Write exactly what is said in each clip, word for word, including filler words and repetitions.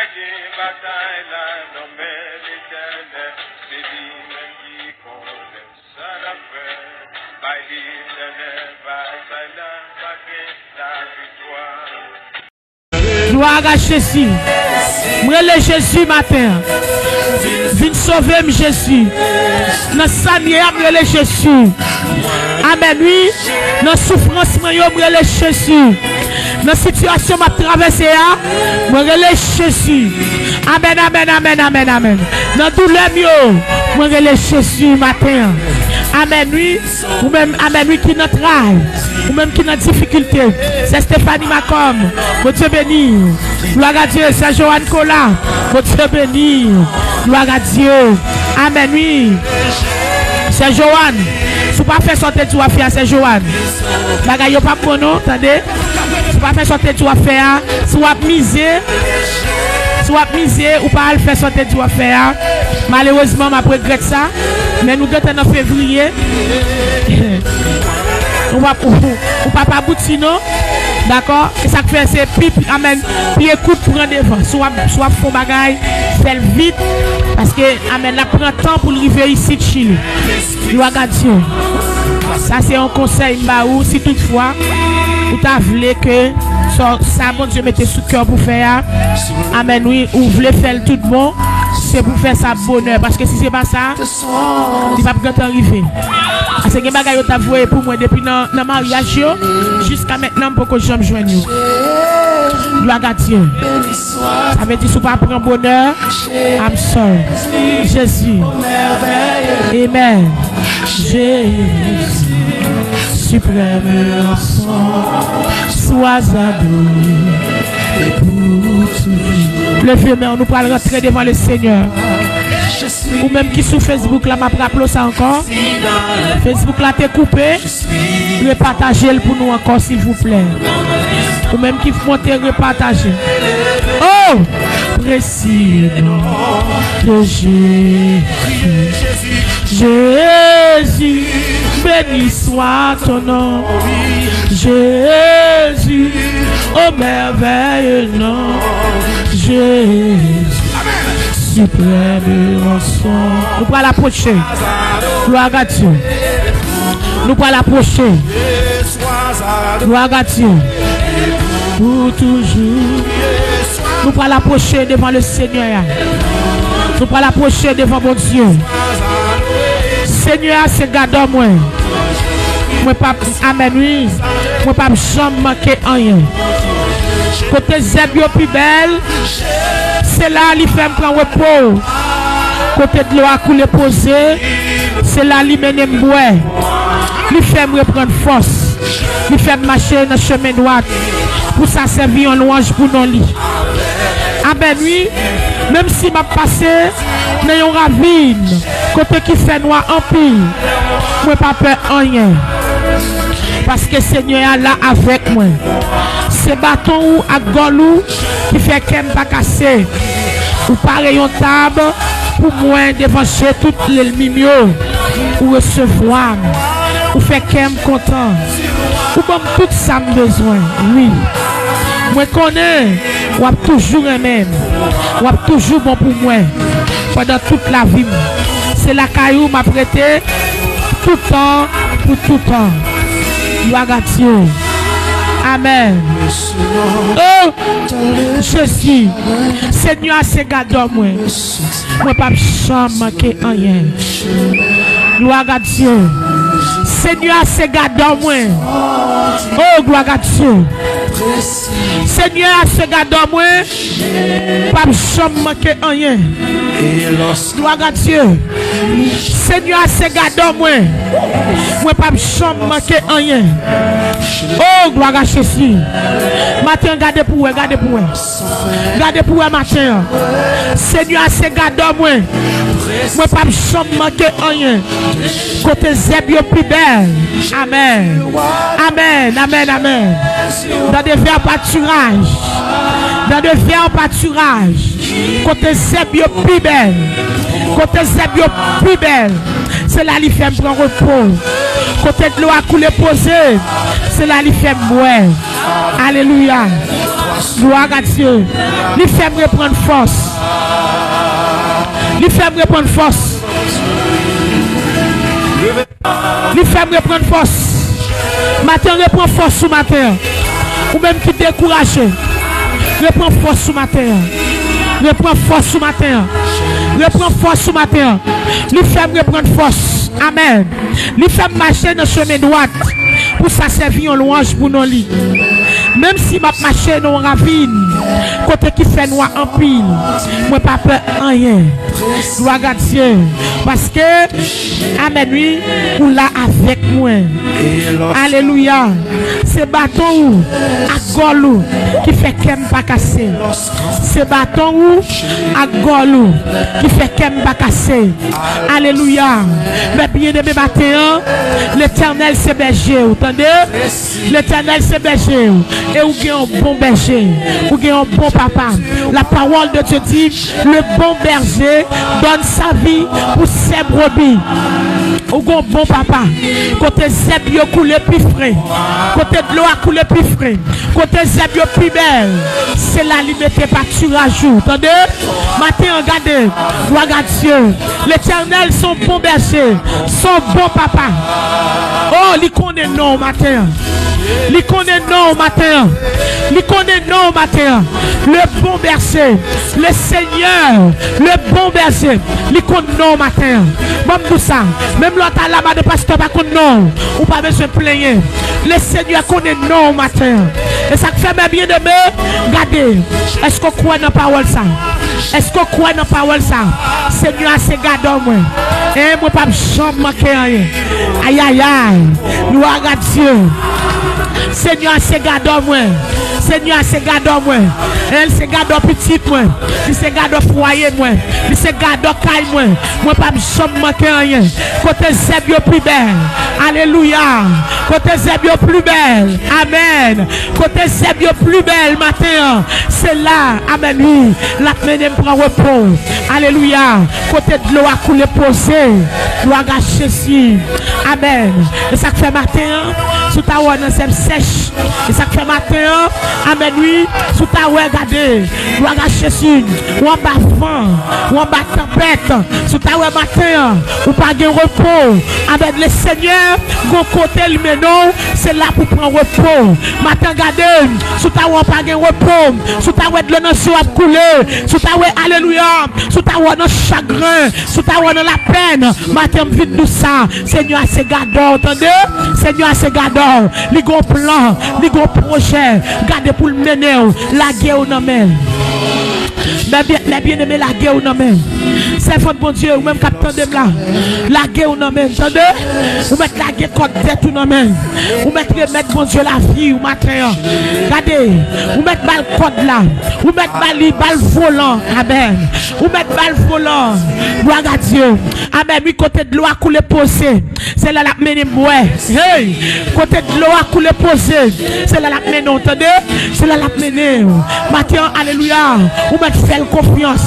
Batay la nan men Letènèl, se li menm ki konnen sa l ap fè. Bay Letènèl batay la, va gen laviktwa. Glwa a Jezi. M rele Jezi maten an. Vin sove m, Jezi. Nan sa m ye a, m rele Jezi. Amèn, wi. Nan soufrans mwen yo, m rele Jezi. Nan sitiyasyon m ap travèse a, mwen rele Jezi. Amèn, amèn, amèn, amèn, amèn. Nan doulè m yo, mwen rele Jezi maten an. Amèn, wi. Ou menm, amèn, wi, ki nan tray. Ou menm ki nan difikilte. Sè Stephanie Macom, Bondye beni. Glwa a Dye, sè Joanne Colas, Bondye beni. Glwa a Dye. Amèn, wi. Sè Joanne, si w pa fè sa w te di w ap fè a, sè Joanne, bagay yo p ap bon non, tande. Si w pa fè sa w te di w ap fè a, si w ap mize, si w ap mize, ou pa al fè sa w te di w ap fè a, malerezman, m ap regrèt sa. Men nou gentan nan fevriye. Ou p ap, ou, ou p ap abouti non. Dakò? E sa k fè se pi, pi, amèn, pye kout pran devan. Si w ap, si w ap fè yon bagay, fè l vit. Paske, amèn, l ap pran tan pou l rive isit, Chili. Glwa a Dye. Sa se yon konsèy m ba ou. Si toutfwa ou ta vle ke sa, sa Bondye mete sou kè w pou fè a, amèn, wi, ou vle fè l tout bon, se pou fè sa bonè. Paske si se pa sa, li p ap gentan rive. Paske gen bagay yo t ap voye pou mwen depi nan, nan maryaj yo, jiska mentnan m poko janm jwenn yo. Glwa a Dye. Sa vle di si w pa pran bonè, I'm sorry. Jezi. Amen. Jezi. Suprême ranson, sois adoré et pour toujours. Leve men w, nou pral rantre devan le Senyè. Ou menm ki sou Facebook la, m ap raple w sa ankò. Facebook la te koupe. Repataje l pou nou ankò, silvouplè. Ou menm ki monte, repataje. Oh! Précieux nom de Jésus. Jésus, béni soit ton nom. Jésus, au merveilleux nom. Jésus, suprême ranson. Nou pral apwoche. Glwa a Dye. Nou pral apwoche. Glwa a Dye. Pour toujours. Nou pral apwoche devan le Senyè a. Nou pral apwoche devan Bondye. Senyè a se gadò mwen. Mwen p ap, amèn, wi. Mwen p ap janm manke anyen. Kote zèb yo pi bèl, se la li fè m pran repo. Kote dlo a koule poze, se la li mennen m bwè. Li fè m reprann fòs. Li fè m mache nan chemen dwat. Pou sa sèvi yon lwanj pou non li. Amèn, wi. Menm si m ap pase nan yon ravin, kote ki fè nwa anpil, mwen pa pè anyen. Paske Senyè a la avèk mwen. Se baton ou ak gòl ou ki fè kè m pa kase. Ou pare yon tab pou mwen devan je tout lènmi m yo. Ou resevwa m. Ou fè kè m kontan. Ou ban m tout sa m bezwen. Wi. Mwen konnen w ap toujou renmen m. W ap toujou bon pou mwen pandan tout lavi m. Se lakay ou m ap rete toutan pou toutan. Glwa a Dye. Amèn. Oh, Jezi. Senyè a se gadò mwen. Mwen p ap janm manke anyen. Glwa a Dye. Senyè a se gadò mwen. Oh, glwa a Dye. Senyè a se gadò mwen. P ap janm manke anyen. Glwa a Dye. Senyè a se gadò mwen. Mwen p ap janm manke anyen. Oh, glwa a Jezi. Maten, gade pou wè, gade pou wè. Gade pou wè maten an. Senyè a se gadò mwen. Mwen p ap janm manke anyen. Kote zèb yo pi bèl. Amèn. Amèn, amèn, amèn. Dans de verts pâturages. Dans de verts pâturages. Kote zèb yo pi bèl. Kote zèb yo pi bèl. Se la li fè m pran repo. Kote dlo a koule poze, se la li fè m bwè. Alelouya. Glwa a Dye. Li fè m reprann fòs. Li fè m reprann fòs. Li fè m reprann fòs. Maten, reprann fòs sou maten an. Ou menm ki dekouraje, reprann fòs sou maten an. Reprann fòs sou maten an. Reprann fòs sou maten an. Li fè m reprann fòs. Amèn. Li fè m mache nan chemen dwat pou sa sèvi yon lwanj pou non li. Menm si m ap mache nan yon ravin kote ki fè nwa anpil, mwen pa pè anyen. Glwa a Dye. Paske, amèn, wi, ou la avèk mwen. Alelouya. Se baton ou ak gòl ou ki fè kè m pa kase. Se baton ou ak gòl ou ki fè kè m pa kase. Alelouya. Men byeneme, maten an, Letènèl se bèje w, tande? Letènèl se bèje w, e ou gen yon bon bèje, ou gen yon bon papa. La parole de Dieu dit, le bon berger donne sa vie pour ses brebis. Ou gen yon bon papa. Kote zèb yo koule pi fre, kote dlo a koule pi fre, kote zèb yo pi bèl, se la li mete patiraj ou. Tande? Maten an, gade, glwa a Dye. Letènèl se yon bon bèje, se yon bon papa. Oh, li konnen non w maten an. Li konnen non w maten an. Li konnen non w maten an. Le bon berger, le Seigneur, le bon berger. Li konn non w maten an. Ban m di w sa. Menm lè w ta la, madan pastè pa konn non w, ou pa bezwen plenyen. Le Senyè konnen non w maten an. E sa k fè, men byeneme, gade, èske w kwè nan pawòl sa? Èske w kwè nan pawòl sa? Senyè a se gadò mwen. E mwen p ap janm manke anyen. Ayayay. Glwa a Dye. Senyè a se gadò mwen. Senyè a se gadò mwen. E l se gadò pitit mwen. Li se gadò fwaye mwen. Li se gadò kay mwen. Mwen p ap janm manke anyen. Kote zèb yo pi bèl. Alelouya. Kote zèb yo pi bèl. Amèn. Kote zèb yo pi bèl maten an. Se la. Amèn, wi. L ap mennen m pran repo. Alelouya. Kote dlo a koule poze. Glwa a Jezi. Amèn. E sa k fè maten an, si w ta wè w nan zèb sèch, e sa k fè maten an, amèn, wi, si w ta wè, gade, glwa a Jezi, ou anba van, ou anba tanpèt, si w ta wè maten an, ou pa gen repo, amèn, Lesenyè, gon kote li mennen w, se la pou pran repo. Maten, gade, si w ta wè w pa gen repo, si w ta wè dlo nan zye w ap koule, si w ta wè, alelouya, si w ta wè w nan chagren, si w ta wè w nan lapèn, maten, m vin di w sa, Senyè a se gadò w, tande? Senyè a se gadò w. Li gon plan, li gon pwojè. Gade pou l mennen w, lage w nan men l. Lè byen, lè byeneme, lage w nan men l. Sèvant Bondye, ou menm k ap tande m la, lage w nan men l, tande? Ou mèt lage kòd tèt ou nan men l. Ou mèt remèt Bondye lavi w maten an. Gade, ou mèt ba l kòd la. Ou mèt ba li, ba l volan. Amèn. Ou mèt ba l volan. Glwa a Dye. Amèn. Wi, kote dlo a koule poze, se la l ap mennen m bwè. Hey! Kote dlo a koule poze, se la l ap mennen w, tande? Se la l ap mennen w. Maten an, alelouya, ou mèt fè l konfyans.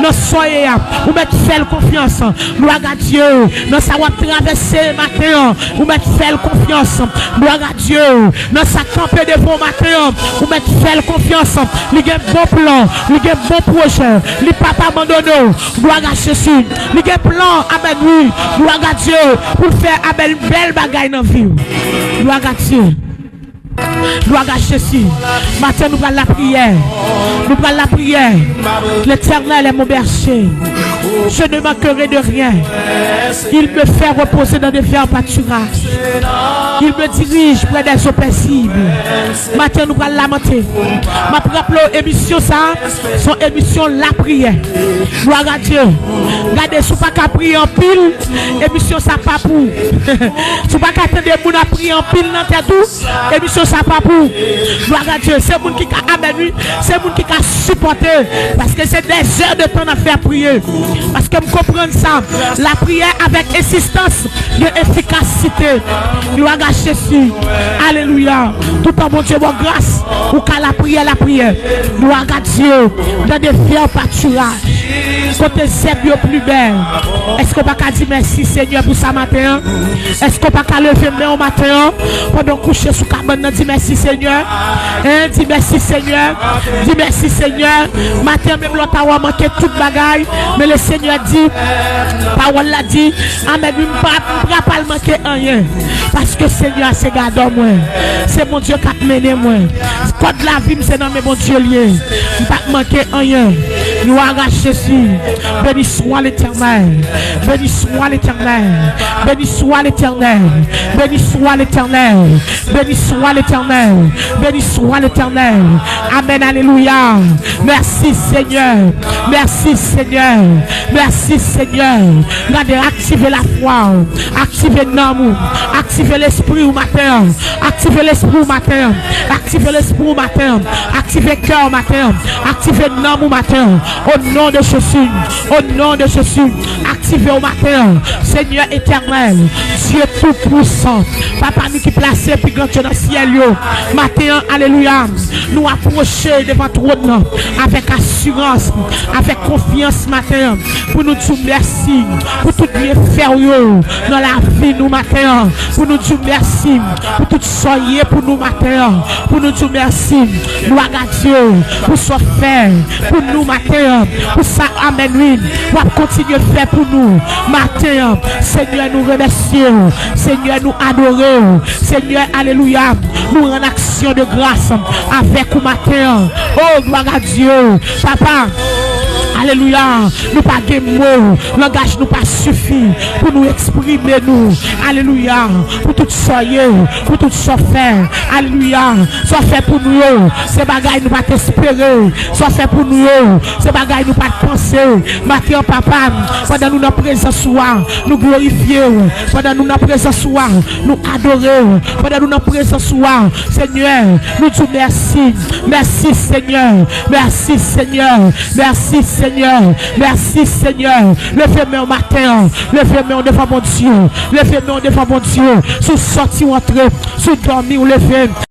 Nan sa w ye a, ou mèt fè l konfyans. Glwa a Dye. Nan sa w ap travèse maten an, ou mèt fè l konfyans. Glwa a Dye. Nan sa k kanpe devan w maten an, ou mèt fè l konfyans. Li gen bon plan, li gen bon pwojè, li p ap abandone w. Glwa a Jezi. Li gen plan, amèn, wi. Glwa a Dye. Pou l fè, amèn, bèl bagay nan vi w. Glwa a Dye. Glwa a Jezi. Maten, nou pral lapriyè. Nou pral lapriyè. L'Éternel est mon berger. Je ne manquerai de rien. Il me fait reposer dans de verts pâturages. Il me dirige près des eaux paisibles. Maten, nou pral lamante. M ap raple w, emisyon sa a, se yon emisyon lapriyè. Glwa a Dye. Gade, si w pa ka priye anpil, emisyon sa pa pou ou. Si w pa ka tande moun ap priye anpil nan tèt ou, emisyon sa pa pou ou. Glwa a Dye. Se moun ki ka, amèn, wi. Se moun ki ka sipòte. Paske se des heures de temps n ap fè priye. Paske m konprann sa. Lapriyè avèk ensistans gen efikasite. Glwa a Jezi. Alelouya. Toutan Bondye ba w gras, ou ka lapriyè, lapriyè. Glwa a Dye. Dans de verts pâturages. Kote zèb yo pli bèl. Èske w pa ka di mèsi, Senyè, pou sa maten an? Èske w pa ka leve men w maten an? Pandan w kouche sou kabann nan, di mèsi, Senyè. Hein? Di mèsi, Senyè. Di mèsi, Senyè. Maten an, menm lè w ta wè w manke tout bagay, men le Senyè di, pawòl la di, amèn, wi, m pa, m pa pral manke anyen. Paske Senyè a se gadò mwen. Se Bondye k ap mennen mwen. Kòd lavi m se nan men Bondye l ye. M p ap manke anyen. Gloire à Jésus. Béni soit l'Éternel. Béni soit l'Éternel. Béni soit l'Éternel. Béni soit l'Éternel. Béni soit l'Éternel. Béni soit l'Éternel. Amen. Alelouya. Mèsi, Senyè. Mèsi, Senyè. Mèsi, Senyè. Gade, aktive lafwa w. Aktive nanm ou. Aktive lespri w maten an. Aktive lespri w maten an. Aktive lespri w maten an. Aktive kè w maten an. Aktive nanm ou maten an. Au nom de Jésus. Au nom de Jésus. Aktive w maten an. Senyè Etènèl, Dye Toupwisan, Papa nou ki plase pi gran yo nan syèl yo, maten an, alelouya, nou apwoche devan twòn nan avèk asirans, avèk konfyans maten an, pou nou di w mèsi pou tout byenfè w yo nan lavi nou maten an, pou nou di w mèsi pou tout sa w ye pou nou maten an, pou nou di w mèsi, gloire à Dieu, pou sa w fè pou nou maten an, pou sa, amèn, wi, w ap kontinye fè pou nou maten an. Senyè, nou remèsye w. Senyè, nou adore w. Senyè, alelouya, nou rann aksyon de gras avèk ou maten an. Oh, gloire à Dieu. Papa, alelouya, nou pa gen mo. Langaj nou pa sifi pou nou eksprime nou. Alelouya. Pou tout sa w ye, pou tout sa w fè. Alelouya. Sa w fè pou nou yo, se bagay nou pa t espere. Sa w fè pou nou yo, se bagay nou pa t panse. Maten an, Papa, pandan nou nan prezans ou a, nou glorifye w. Pandan nou nan prezans ou a, nou adore w. Pandan nou nan prezans ou a, Senyè, nou di w mèsi. Mèsi, Senyè. Mèsi, Senyè. Mèsi, Senyè. Mèsi, Senyè. Leve men w maten an. Leve men w devan Bondye. Leve men w devan Bondye. Si w sòti w antre, si w dòmi w leve.